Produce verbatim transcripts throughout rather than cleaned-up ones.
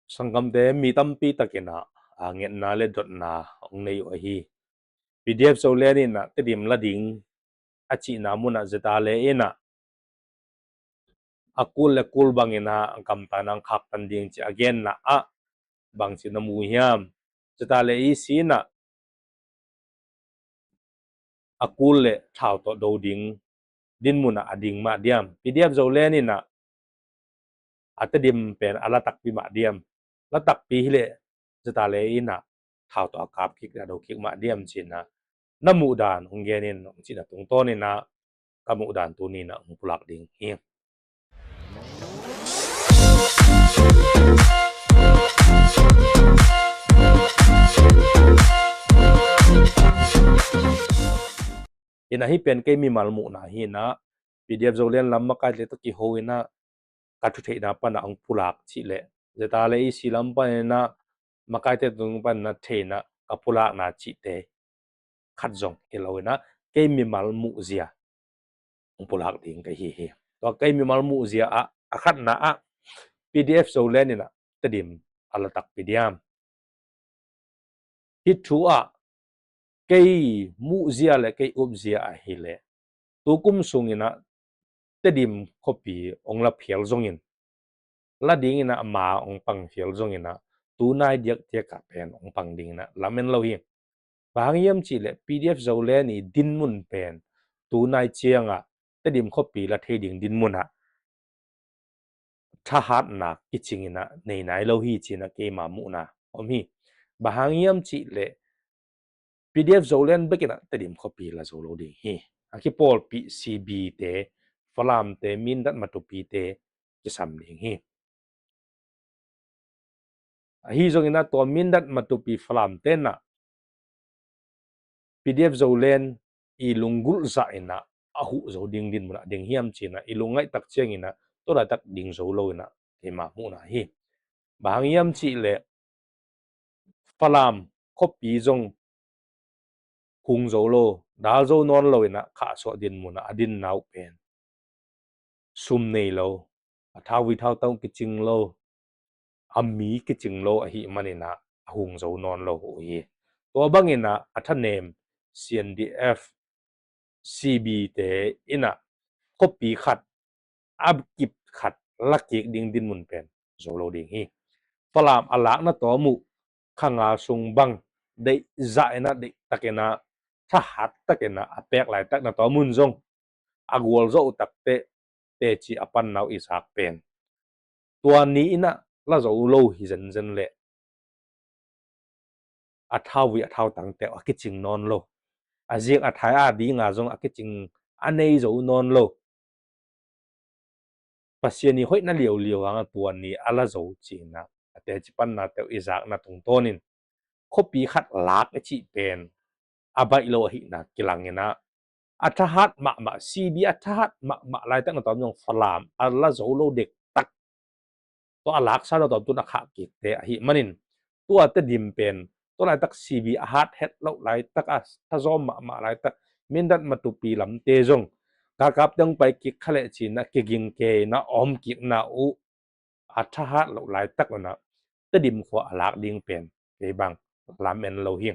Sanggamte, mi tampi takin ah, a, ngetna le dotna hong nei uh ahi. P D F Zoland in ah Tedim la ding a cihna mun ah Z R A in ah a kul le kul bangin ah gamtatna hong khaktan ding ci a genna ah bangci na mu hiam? Z R A in ah a kul le thau tawh do ding dinmun ah a ding mah diam? P D F Zoland in ah a Tedim pen a la takpi mah diam? La takpi hi leh Z R A in ah thau tawh a kap kik, a do kik mah diam, ci-in ah na muh dan hong gen in, hong cihna tungtawn in ah ka muh dan tuni in ah hong pulak ding hi. In ah hih pen kei mimal muhna hi in ah, P D F Zoland lam makaite tawh kiho in ah ka thutheihna pan ah hong pulak cih leh, Z R A lam pan in ah makaite tung pan in ah theihna ka pulakna cihte khat zong hi lo in ah, kei mimal muhzia hong pulak ding ka hi hi. Tua kei mimal muhzia ah a khatna ah, P D F Zoland in ah Tedim a la takpi diam? Hih thu ah kei muhzia le kei upzia ahih leh, tu kum sung in ah Tedim khuapi hong la phial zongin, la ding in ah ma hong pang phial zongin ah, tu nai diakdiak ah pen hong pang ding in ah lam en lo hi. Bang hang hiam cih leh P D F Zoland i dinmun pen tu nai ciang ah Tedim khuapi la thei ding dinmun ah thahatna kicing in ah nei nai lo hi, ci-in ah keima muhna om hi. Bang hang hiam cih leh P D F Zoland bek in ah Tedim khuapi la zo lo ding hi. A kipawlpih C B te, Falam te, Mindat, Matupi te kisam ding hi. Ahi zongin ah tua Mindat, Matupi, Falam te in ah P D F Zoland i lunggulh zah in ah a huh zo ding dinmun ah ding hiam, ci-in ah i lungngaih tak ciangin ah tua laitak ding zo lo in ah keima muhna hi. Bang hang hiam cih leh Falam khuapi zong hung zo lo, dal zo nawn lo in ah khahsuah dinmun ah a dinna uh pen sum nei lo, a thauvui thautang kicing lo, a mi kicing lo ahih manin ah a hung zo nawn lo uh hi. Tua bangin ah a thanem C N D F, C B te in ah khuapi khat, a kip khat la kik ding dinmun pen zo lo ding hi. Falam a lakna tawm uh kha nga sung bang deih zah in ah, deih tak in ah, thahat tak in ah a pek laitak na tawm un zong, a gualzawh uh tak teh teci a panna uh i zak pen tua ni in ah la zo lo hi zenzen leh, a thauvui a thautang te uh a kicing nawn lo, a ziak a thai a ding a zong a kicing a nei zo nawn lo. Pasian i hoihna liauliau hang a tua ni a la zo, ci-in ah a teci panna te uh i zakna tungtawnin khuapi khat lak i cih pen a baih lo ahihna kilang in ah, a thahat mahmah, C B a thahat mahmah laitak na tawm zong Falam a la zo lo dektak, tua a laksa na tawm tun a khah kik te ahih manin, tua Tedim pen tua laitak C B a hat het loh laitak, a thazawm mahmah laitak, Mindat, Matupi lamte zong galkap te hong pai kik kha leh, ci-in ah kiging kei in ah a om kikna uh a thahat loh laitak un ah Tedim khua a lak ding pen kei bang lam en lo hi.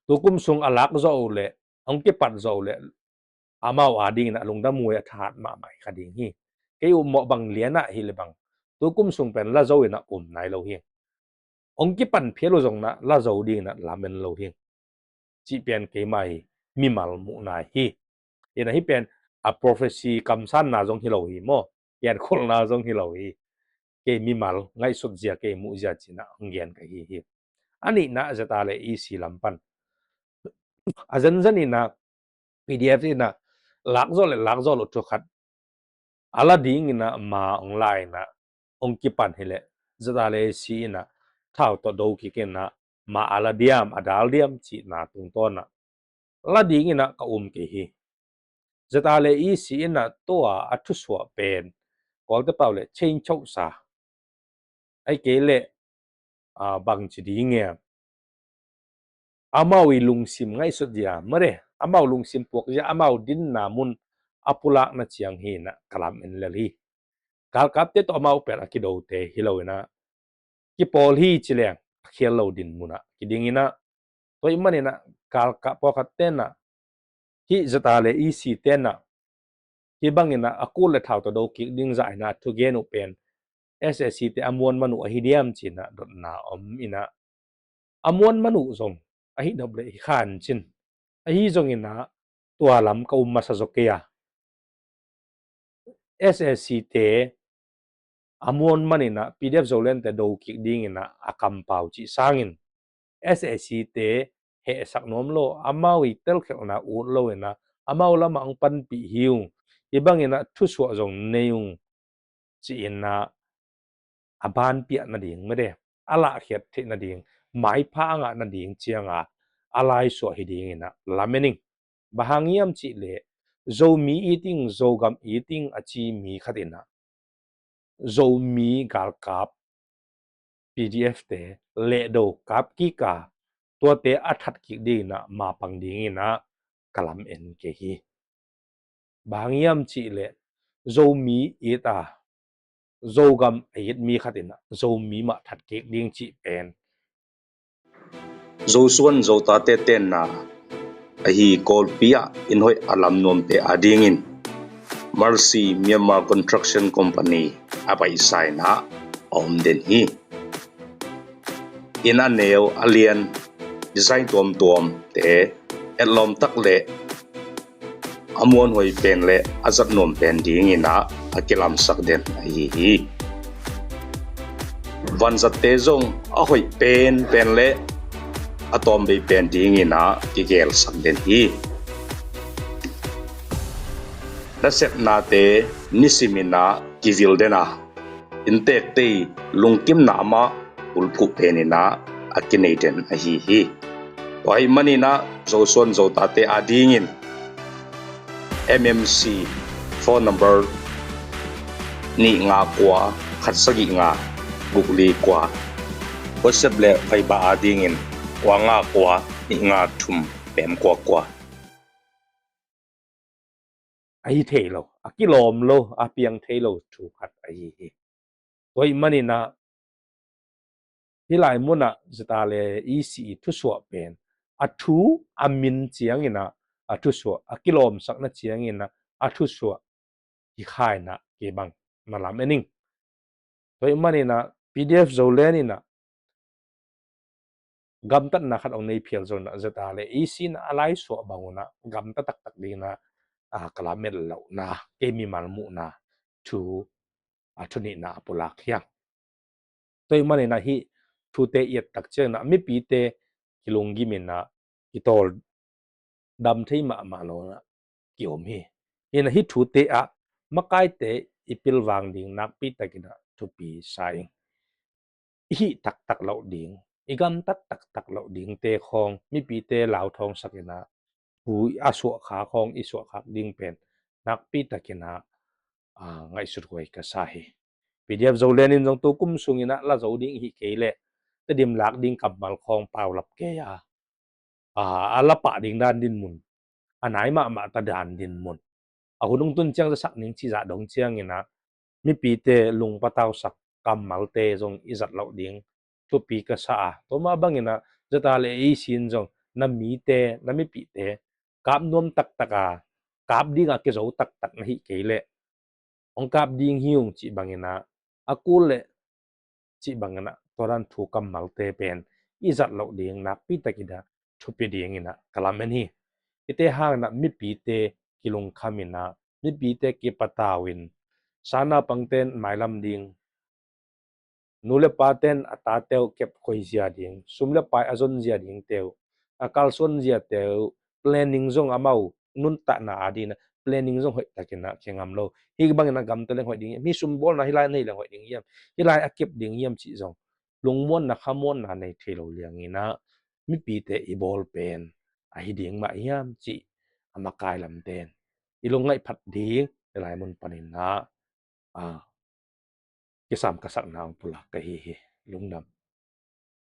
Tu kum sung a lak zawh uh leh, hong kipat zawh uh leh, amau a ding in ah lungdam huai, a thahat mahmah hi kha ding hi. Kei upmawh bang lian ah hi leh bang, tu kum sung pen la zo in ah um nai lo hi. Hong kipan phial uh zong in ah la zo ding in ah lam en lo hi, cih pen keima hi mimal muhna hi. In ah hih pen a prophecy kamsanna zong hi lo hi maw, genkholhna zong hi lo hi. Kei mimal ngaihsutzia, kei muhzia, ci-in ah hong gen ka hi hi. A nihna ah Z R A lam pan a zenzen in ah P D F in ah lak zawh le lak zawh loh thu khat a la ding in ah ma hong la in ah hong kipan hi leh, Z R A in ah thau tawh do kik in ah ma a la diam, a dal diam cihna tungtawn ah la ding in ah ka um kei hi. Z R A in ah tua a thusuah pen Kawlte pau leh change chosa, ahih kei leh, a, bangci ding e, amau i lungsim ngaihsut zia, mare, amau lungsim puak zia, amau dinna mun a pulakna ciang hi in ah ka lam en lel hi. Galkapte tawh amau pen a kidote hi lo in ah, kipawl hi ci leng a khial lo dinmun ah kiding in ah, tua ahih manin ah galkap pawlkhat ten ah, hih ZRA le EC ten ah, hih bangin ah a kul le thau tawh do kik ding zah in ah thugen uh pen SAC te a muan man uh ahi diam ci in ah dotna om in ah, a muan man uh zong ahi nop leh hi kha in cin, ahi zongin ah tua lam ka um masa zaw kei a, SAC te a muan man in ah PDF Zoland te do kik ding in ah a kampau cih sangin SAC te hehsak nuam lo, amau i telkhelhna ut lo in ah amau lamah hong panpih hi ung. Hih bangin ah thusuah zong nei ung ci in ah a banpiah nading mede, a lahkhiat theih nading, maipha a ngah nading ciang a a laisuah hi ding in ah lamen ing. Bang hang hiam cih leh Zomi it ing, Zogam it ing a ci mi khat in ah Zomi galkap PDF te lehdo kap kik a, tuate a that kik ding in ah mapang ding in ah ka lamen kei hi. Bang hang hiam cih leh Zomi it a, Zogam a it mi khat in ah Zomi mah that kik ding cih pen Zosuan Zotate tenna ahi Kawlpi ah inn hoih a lam nuamte adingin Mercy Myanmar Construction Company a paisa in ah a om den hi. Inn a neu a lian, design tuamtuamte, etlawm tak le a muanhuai pen le a zat nuam pen ding in ah a kilamsak den ahi hi. Vanzatte zong a hoih penpen le a tawmvei pen ding in ah kigelsak den hi. Nasepnate nisim in ah kivil den a, inntekte i lungkimna mah bulphuh pen in ah a kinei den ahi hi. Tua ahih manin ah Zosuan Zotate adingin MMC phone number nih nga kua khat sagih nga guk li kua, WhatsApp le Viber adingin kua nga kua nih nga thum pem kua kua. Ahi thei lo, a kilawm lo, a piang thei lo thu khat ahi hi. Tua ahih manin ah hih lai mun ah ZRA le EC i thusuah pen a thu a min ciangin ah a thusuah, a kilawmsakna ciangin ah a thusuah hi kha in ah kei bang na lamen ing. Tua ahih manin ah PDF Zoland in ah gamtatna khat hong nei phial zongin ah ZRA le EC in ah a laisuah bang un ah gamta taktak ding in ah, a, ka lamen lohna, kei mimal muhna thu, a, thu nihna a pulak hi a. Tua ahih manin ah hih thute i et tak ciangin ah mipite kilunggim in ah kitawl dam thei mahmah lo in ah kiom hi. In ah hih thute ah makaite i pilvang ding nakpi takin ah thupi sa ing. I hih taktak loh ding, i gamtat taktak loh dingte khawng mipite lauthawngsak in ah thu a suahkhak khawng i suahkhak ding pen nakpi takin ah, a, ngaihsut huai ka sa hi. PDF Zoland in zong tu kum sungin ah la zo ding i hih kei leh Tedim lak ding kammal khawng paulap kei a, a, a la pah ding dan dinmun, a nai mahmah ta dan dinmun, a hun hong tun ciang zasak ning cih zah dong ciangin ah mipite lungpatausak kammalte zong i zat loh ding thupi ka sa a. Tua mah bangin ah ZRA le EC in zong na mite, na mipite kap nuam taktak a, kap ding a kizo taktak na hih kei leh hong kap ding hi ung cih bangin ah, a kul leh cih bangin ah tua dan thu kammalte pen i zat loh ding nakpi takin ah thupi dingin ah ka lamen hi. Hihte hangin ah mipite kilungkham in ah, mipite kipatau in, sa naupangten mailam ding, nu le paten a tate uh kep khuai zia ding, sum le pai a zon zia dingte uh, a kalsuan ziate uh, planning zong amau nuntakna adingin ah planning zong hoih takin ah kingam lo. Hih bangin ah gamta leng hoih ding hiam, hih sum bawlna hih lai nei leng hoih ding hiam, hih lai a kep ding hiam cih zong lungmuanna khamuanna nei thei lo liangin ah mipite i bawl pen ahi ding mah hiam cih a makai lamten i lungngaih phat ding hih lai mun panin ah, a, kisam ka sakna hong pulak ka hi hi. Lungdam.